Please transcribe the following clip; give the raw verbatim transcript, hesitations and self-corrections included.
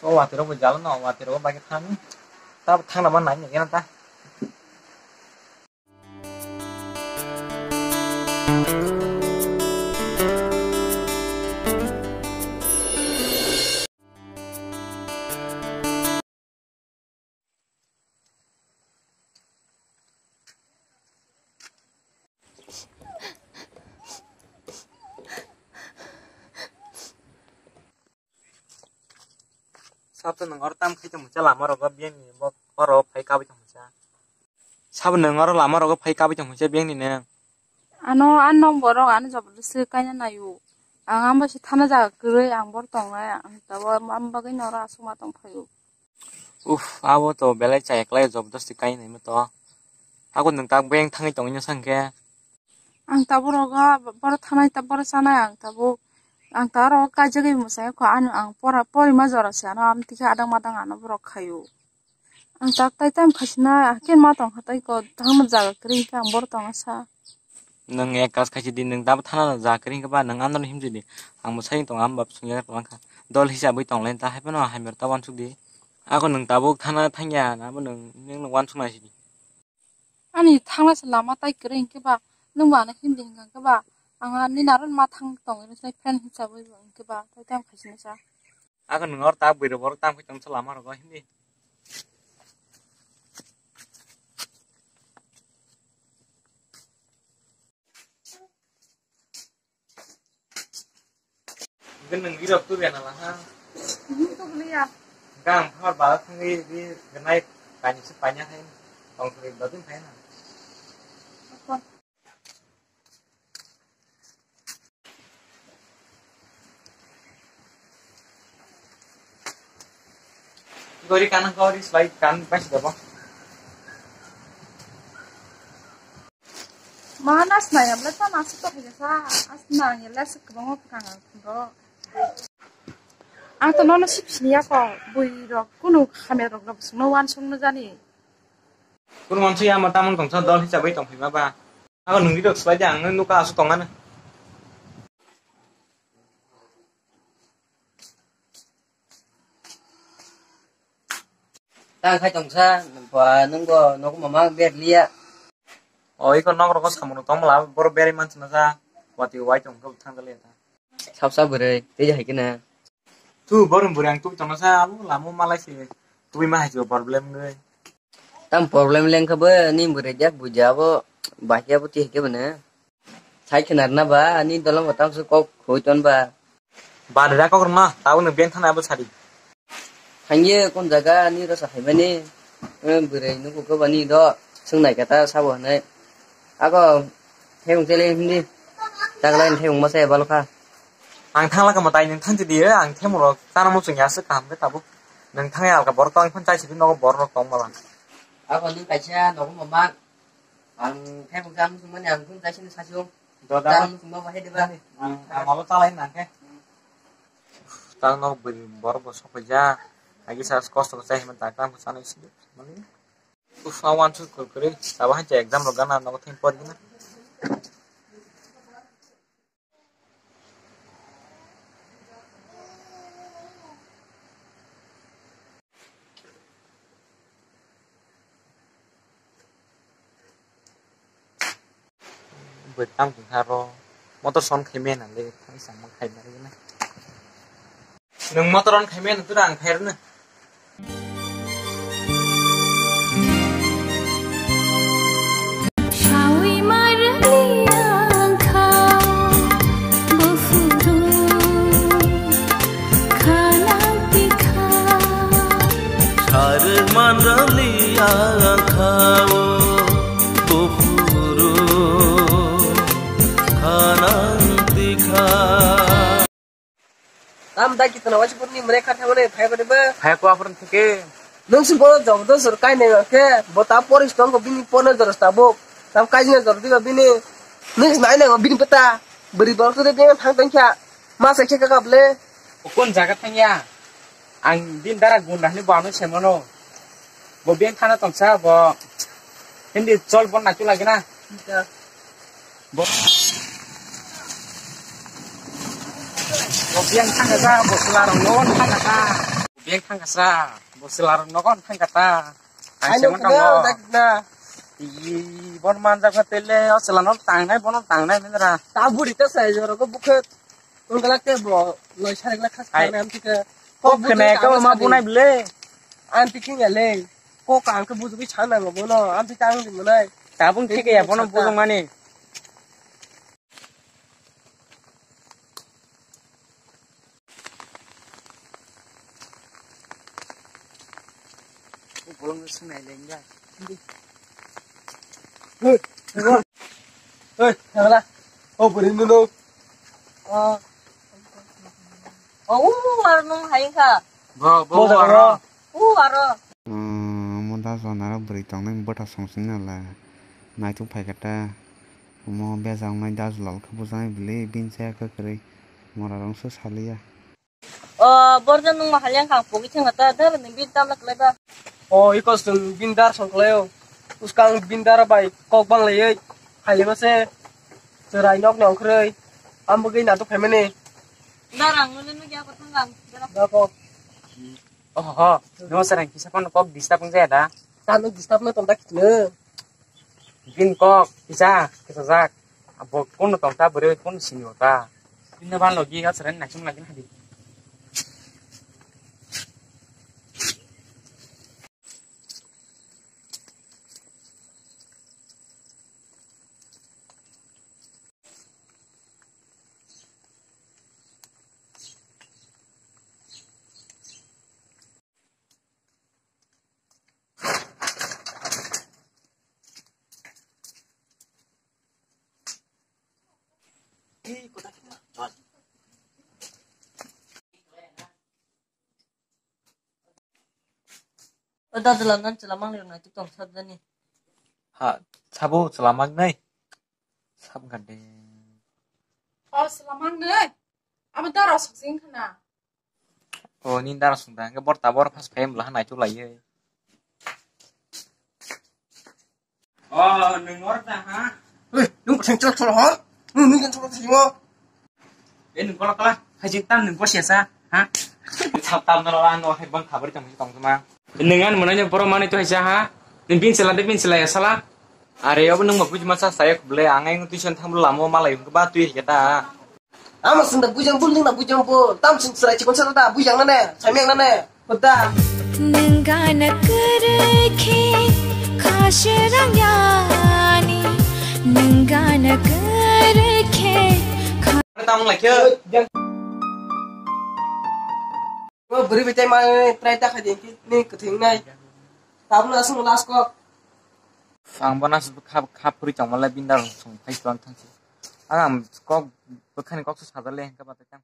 O watwi rok bo jalo no, watwi rok bo bagwi thani. Ta thangna ma nai nai ta. Sabo nwng oro tam khai tongmani lama rogo biyang ni bo oro phai kabui tongmani. Sabo nwng oro lama rogo phai kabui tongmani biyang ni nwng. Ano, ano borok ano jabardasti kaina naio. Ang amo se thana jaga kwrwi ang bor tongnai, ang tabuk amo bagwi norok aswk ma tong phaio. Uff, abo to belai cha eklai jabardasti kainai mo to. Ako nwng tak beng thangwi tongwi no sang khe. Ang tabuk rogo boro thanai ta boro chanai ang tabuk. Ang ta oro kaijagwi mwsai kho ano ang pora porima jora se ano amtwi khe adang madang ano borok khaio. Ang tak tai tam khaisina, haikhe ma tong kha tai ko, tangma jaga kwrwi hinkhe ang boro tongna sa. Nwng ek kaj khaisi di, nwng tamo thana jaga kwrwi hinkhe ba, nwng ano himjidi. Ang bo sai tong, ang bap sungya tong kha. Dol hisabwi tong lai ta, hai phano hamya ta wansuk di. Ako nwng tabuk thana thangya, nabo nwng, nwng, nwng wansuk nai sidi. Ani thangna se lama tai kwrwi hinkhe ba, nwng bo ano himdi hinkha khe ba, ang ani naron ma thang tong, friend hisabwi bo hinkhe ba, tai tam khaisina sa. Ako nwng or ta bwrwi borok tam khe tong sa lama rogo hindi. Nwng ri rok tu bena la ha. Nwng tu beli ya. Gang phar ba thangwi ri ganai pani se panya hai. Tong thri ba dun khai na. Gori kanang kori slide kan pas dabo. Mana snaya bla ta nasu to hega sa, asna ya la sik bang ok kang ang do. Ang to nono sip sini ya ko, bui rok kunu khamya rok rok sungno wan sungno jani. Kunu wan sui ama tamon tongsa dol hisabwi tong phima ba. Ako nungni rok slide ang nuka asu tongana. Ta khai tongsa, ba nungbo nogo mama berliya. O iko nok rogo samung tong mala, boro berai manchina sa, wati wai tong khe thang kaliya ta. Sap sap bwrwi, tei hai kena. Tu boro bwrwi ang tubi tongna sa, abo lamo malai se, tubi ma hai se problem ngai. Tam problem leng kha bo, ni bwrwi jak buja abo, bahya bo tei hai khe bwne. Sai khna rwna ba, ani dolong bo tamsok kok khoi ton ba. Ba da kok rwna, tabuk nwng beng thana abo sadi. Thangye kon jaga ani rw sa phaimani, eh, bwrwi nuku khe bani do, swng nai khe ta sabo hwnwi. Ako thebung chele hindi, taglai thebung masa ya balokha. Ang thangla kamo tai nwng thang chidi, ang themung rok chana muchung ya swk kaham khe tabuk. Nwng thangya alka borok tong phano chai sidi nogo borok rok tong mala. Ako nwng kaisa nogo mama. Ang khe bo jam sung mani ang kun kaisa ni sachung. Doda. Jam sung ba bahai deba. Ang, ang abo chalai nang khe. Tang nok bwrwi borok bo sokphaijak. Agi sa kosto khe chai hwnba ta tang chanai si mani. Uf, awan su kurkure. Sabo hai exam rok gana nogo theng por gina. Bwtang bwkha ro motor son khai mena le thang sang ma khai mari na. Nwng motor on khai mena tura ang khai rwna. Sawi marliya kha buphuru khana tikha. Sar manraliya kha buphuru khana tikha. Tam dai kitna waisi purni mre kha thamane phai bade ba. Phai ko apran thike. Nung si bono jom do sur kai ne ke bo ta poris tong ko bini pone jor sta bo. Tam kai ne jor diba bini. Nung nai ne bini peta. Beri bor tu de bini thang tong kya. Ma se ke ka ble. Kon jaga thang ya. Ang din dara gunda ni bano semano. Bo beng thana tongsa bo. Hindi chol bon na chula gina. Bo. Bo beng thana sa bo sula rong non thana sa. Thang kasra, bo chwla rok nogo thang kata. Ang Ai, se no, man no, tongo. Dak na. Ii, bon man jak na tele, o chwla no tangnai, bono tangnai, mendra. Ta buri ta sai jora ko bukhe. Ungala te bo, loi sari gla khas Ai. Khana am thike. Ko Ko khene, khane ko kama ma sari. Bunai bile. Anti king ale. Ko kang ke buju bi chana ngo bono, am ti tang di munai. Tabung thik ya, bono bujung mani. Bolong swnai lengya. Hei, hei, hei, hei, hei. O bwrwi nono. O. O, u aro nung hai kha. Bo, bo, bo, aro. U aro. Omo da jona ro bwrwi tongnai bwtha song song nala. Naituk phai kha ta. Omo bejak wngnai dajlal khe bujaknai bwlwi bini chaya kwkhwrwi. Mora rong se saliya. O, borja nung ma halyang kha pogwi thangna ta, dar ni bin tamla kwlai ba. O, iko sung bin dar song kwlai o. Uskang bin dar bai kok bang laiwi. Halyang se chwrai nok ni ongkhorwi. Ambugwi natuk phaimani. Dar ang nung nung ya ko thang ang. Dar ko. Oho, no sarang kisa phano kok disturb wng jaya da? Tamo disturb no tong da kitno. Bin kok kisa, kisa jak. Abo kono tong ta bwrwi kono sini ta. Binno ban logi ga sarang naising lagi na di. O dadala nan chwla mang rwnai tu tong sat jani. Ha, sabo chwla mang nai. Sab gade. O chwla mang nai. Abo dara sok jing khana. O, ni dara sung da, hingke bor tabor pas payam laha naituk laiye. O, nung or da, ha? Hei, nung bwsang chwla chwla, ha? Nung, nung chwla chwla, ha? E, nung kola kola, hai jing tam nung bos ya sa, ha? Sab tam na la, no, hai bang khabar tong, tong ma. Nung an mwnai no borok manwi to hai sa, ha? Nung bin chwla de bin chwla ya sala? Are, obo nung ma buji ma sa sa ya khuble, ang ayung tuition thang lamo malai hung ba twi hai ta. Ama sing da bujang bul ning da bujang bul. Tam sing chwrai chikon sa da bujang na ne, samyang na ne. Kota. Nung gana kwrwi khe khasirang yani. Nung gana kwrwi khe kha- Tam lai khe. Bo bwrwi bai tei ma try ta khai di ni kwthwng nai. Tabuk no aswk last kok. Ang bo nas khap khap phuri tong malai bindar song khai tong thang si. Ang kok bwkhani kok su sadale hingka ba tang.